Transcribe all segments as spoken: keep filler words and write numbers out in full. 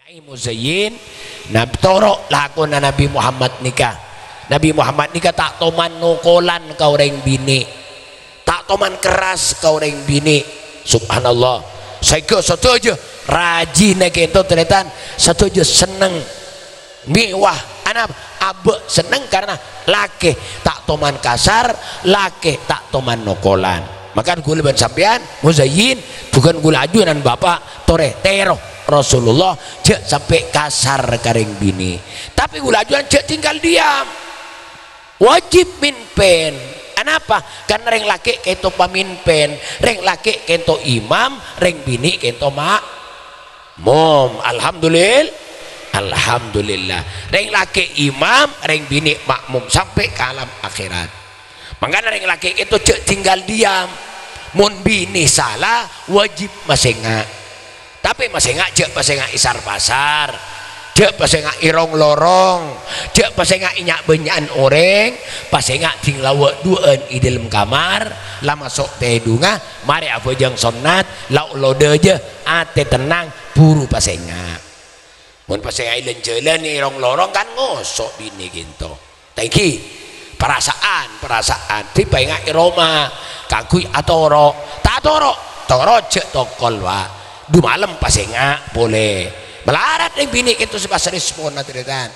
Muzayyin, nah, toro' lakona Nabi Muhammad nèka. Nabi Muhammad nèka ta' toman nokolan ka orèng binè', ta' toman kerras ka orèng binè'. Subhanallah. Saèngghâ sadhâjâ rajina kento, tarètan, sadhâjâ senneng. Mewah, anapa? Abâ' senneng karena lakè ta' toman kasar, lakè ta' toman nokolan. Maka ghulâ bân sampèyan, Muzayyin, dhungan ghulâ ajunan Bapa', torè tèro Rasulullah, jhâ' sampè' kasar ka rèng binè'. Tapè ghulâ ajunan jhâ' tinggal diam. Wajib mimpin. Anapa? Karena rèng lakè kento pamimpin, rèng lakè kento imam, rèng binè' kento ma-, mum. Alhamdulil-, alhamdulillah. Rèng lakè imam, rèng binè' ma'mum sampè' ka alam akhèrat. Mangkana rèng lakè kento jhâ' tinggal diam. Mon binè' sala, wajib masènga'. Tapè masènga' jhâ' pasènga' è sar-pasar, jhâ' pasènga' è rong-lorong, jhâ' pasènga' è nya'-bânnya'an orèng, pasènga' ding la wâ'-duwâ'ân è dâlem kamar, la maso' tèdungnga, marè abhâjâng sonnat, la olodhâjâ, atè tennang, buru pasènga'. Mon pasènga' è lan-jhâlân è rong-lorong kan ngoso' binè' kento. Ta' ènggi, perasaan, perasaan, dipènga' è roma, kaangghuy atoro'. Ta' atoro', toro' jhâ' tokol, Pak. Dhu malem pasènga' polè. Malarat rèng binè' kento sè pas responna, tarètan.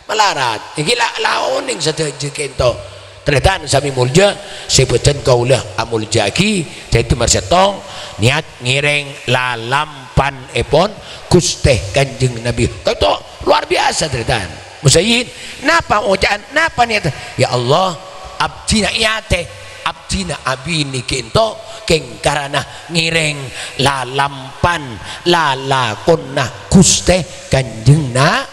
Malarat. Ènggi la, la onèng sadhâjâ kento. Tarètan sami molja, sè bhâdhân kaulâ amolja'aghi, dhâddhi mar sèttong, niat ngèrèng lalampan èpon Ghustè Kanjeng Nabi. Kento luar biasa, tarètan. Muzayyin, napa oca'an, napa niyat? "Ya Allah, abdhina è atè, abdhina abinè kento kèng karana ngèrèng lalampan lalakonna Ghustè Kanjeng Na-,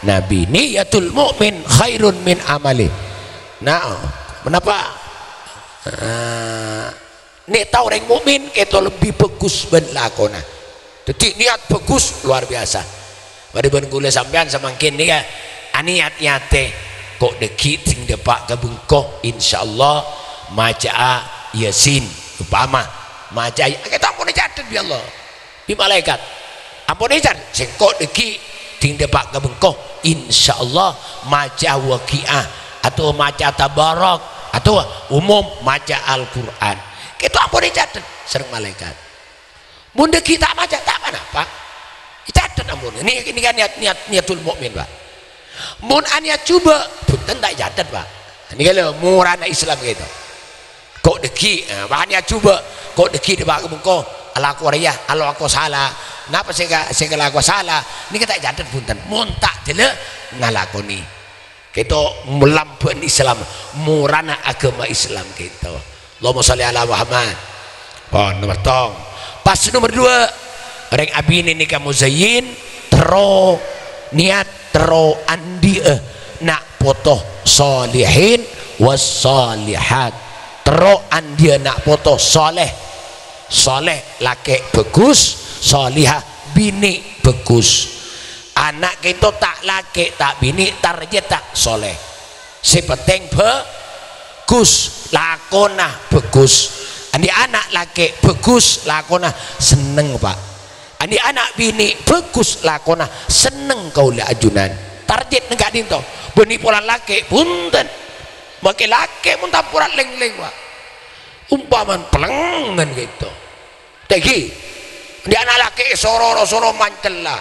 Nabi." Niyatul mu'min khairun min amali. Nah, menapa? Ah, Nè' tao orèng mukmin kento lebbi bhâghus bân lakona. Dhâddhi niyat bhâghus luar biasa. Padâ bân kaulâ sampèyan samangkèn nèka aniyat-niyatè, ko' dhâggi' sèng dâpa' ka bengko, insyaallah maca'a Yasin. Upama maca'a, kento ampon ècatet bi' Allah. Bi' malaèkat. Ampon ècatet, sèngko' dhâggi' ding dâpa' ka bengko, insyaallah maca Waqi'ah, atabâ maca Tabarak, atabâ umum maca Al-Qur'an. Kento ampon ècatet sareng malaèkat. Mon dhâggi' ta' maca, ta' ponapa. Ècatet ampon. Nè-, nèka niyat, niyat, niyatul mukmin, Pak. Mon aniyat jhubâ', bhunten ta' ècatet, Pak. Nèka lho, morana Islam kento. Ko' dhâggi', eh, wani ajhubâ', ko' dhâggi' dâpa' ka bengko, alako rèya, alako sala. Napa sè ka-, sè kalako sala? Nèka ta' ècatet bhunten. Mon ta' dâlâ ngalakonè. Kento lambâ'ân Islam, morana aghâma Islam kento. Allahumma shalli ala Muhammad. Pon, nomer tong. Pas nomer dua, rèng abinè nèka muzayyin, terro niyat, terro andi'â na' poto solihin was solihat. Terro andi'â na' poto soleh. Soleh lakè' bhâghus, solihah binè' bhâghus. Ana' kento ta' lakè' ta' binè' tarjetta soleh. Sè penting bhâghus, lakona bhâghus. Andi'â ana' lakè' bhâghus lakona, senneng, Pak. Andi'â ana' binè' bhâghus lakona, senneng kaulâ ajunan. Tarjèt neng ka'dinto. Bânnè polana lakè', bhunten. Makè lakè' mon tampora lèng-lèng, Pak. Ompamana pèlengngen kento. Tèngghi. Andi'â ana' lakè' soro-soro mancella.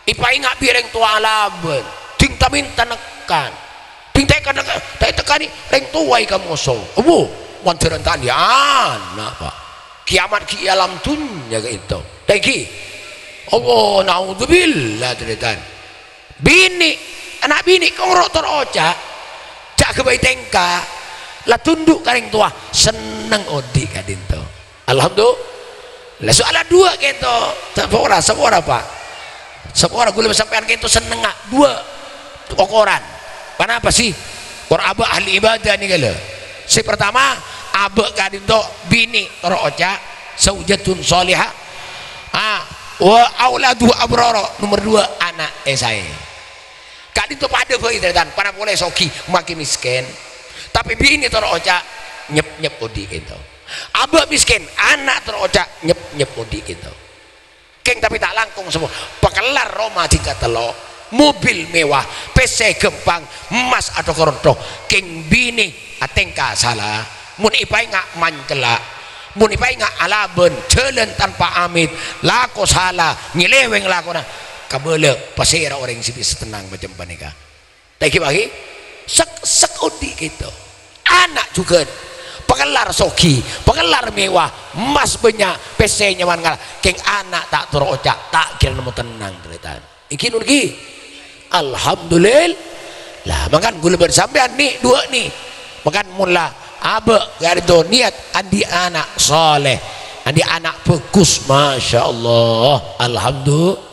Èpaènga' bi' rèng towa alabân. Ding ta-mènta nèkan. Ding ta' èka-, ta' ètekkanè rèng towa èkamoso. Abbhu, mandhârân ta' andi'â ana', Pak. Kiyamat ghi' è alam dhunnya ka'dinto. Tèngghi. Allah, naudzubillah, tarètan. Binè', ana' binè' kong ro' tor oca'. Jhâ' ghâbây tèngka. La dhundhu' ka rèng towa, senneng odi' ka'dinto. Alhamdulillah. Soalla dua kento. Sapa ora, sapa ora, Pak? Sapa ora, kaulâ sampèyan kento sennengnga. Dua okoran. Ponapa sih? Kor abâ' ahli ibadah nèka lho. Sè pertama, abâ' ka'dinto binè' tor oca', zaujatun shalihah. Ah, wa auladu abrara. Nomer dua, ana' è saè. Ka'dinto padâ bhâi, tarètan, para polè soghi, makè mèskèn. Tapè binè tor oca', nyep-nyep odi' kento. Abâ' mèskèn, ana' tor oca', nyep-nyep odi' kento. Kèng tapè ta' langkong semmo, pakellar Roma tingkat tello', mobil mewah, pèssè ghâmpang, emmas athok-ronthok, kèng binè atèngka sala, mon èpaènga' mancella', mon èpaènga' alabân, jhâlân tanpa amit, lako sala, nyeleweng lakona, kabâlâ pasèra orèng sè bisa tennang macem panèka? Ta' èngghi, bâgi? Sek-, sek odi' gitu. Ana' jhughân. Pakellar soghi, pakellar mewah, emmas bânnya', pèssè nyamana ngala. Kèng ana' ta' toro' oca', ta' kèra nemmo tennang, tarètan. Èngghi, non, èngghi? Alhamdulillah. Mangkana ghulâ bân sampèyan, nè, duwâ', nè. Mangkana mon la abâ' ghâ' rèya niat andi' ana' saleh, andi' ana' bhâghus, masyaallah. Alhamdulillah.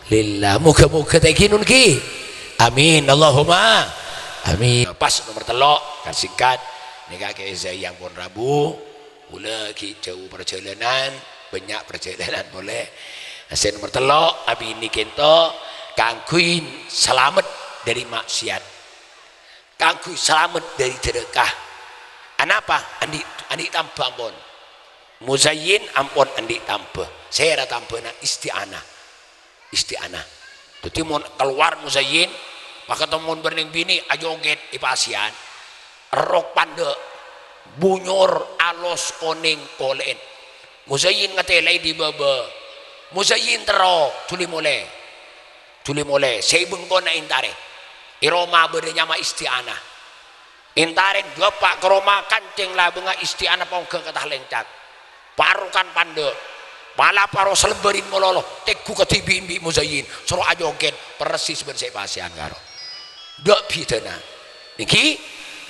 Lillah, moghâ-moghâ ta' èngghi, non, èngghi. Amin, Allahumma amin. Pas nomer tello', kan singkat. Nèka Kèyaè Zayyang pon rabu, ghulâ ghi' jhâu parjhâlânan, bânnya' parjhâlânan polè. Sè nomer tello', abinè kento kaangghuy salamet dhâri maksiat. Kaangghuy salamet dhâri dhârâka. Anapa? Andi', andi' tambhâ ampon. Muzayyin ampon andi' tambhâ. Sèra tambhâna? Isti'anah. Isti'anah. Dhâddhi mon kalowar muzayyin, pakatemmon bâreng binè ajhoghet è pasèyan, rok pandhâ', bunyor, alos, konèng, kolè'en. Muzayyin ngatèlaè dâri bâbâ. Muzayyin terro, dhuli molè. Dhuli molè, sè è bengkona èntarè. È roma bâdâ nyama isti'anah. Èntarè dâpa' ka roma, kancèng labângnga, isti'anah pongghâ ka ta' lèncak. Parokan pandhâ'. Pala paro salèbârin malolo, tèngghu kadhibi' bi' muzayyin. Soro ajhoghet, persis bân sè è pasèyan karo. Dâ' bhidhâna. Nèkè,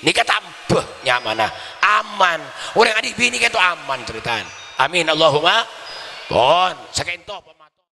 nèka tambhâ nyamana. Aman. Orèng andi' binè kento aman, tarètan. Amin, Allahumma. Pon, sakento.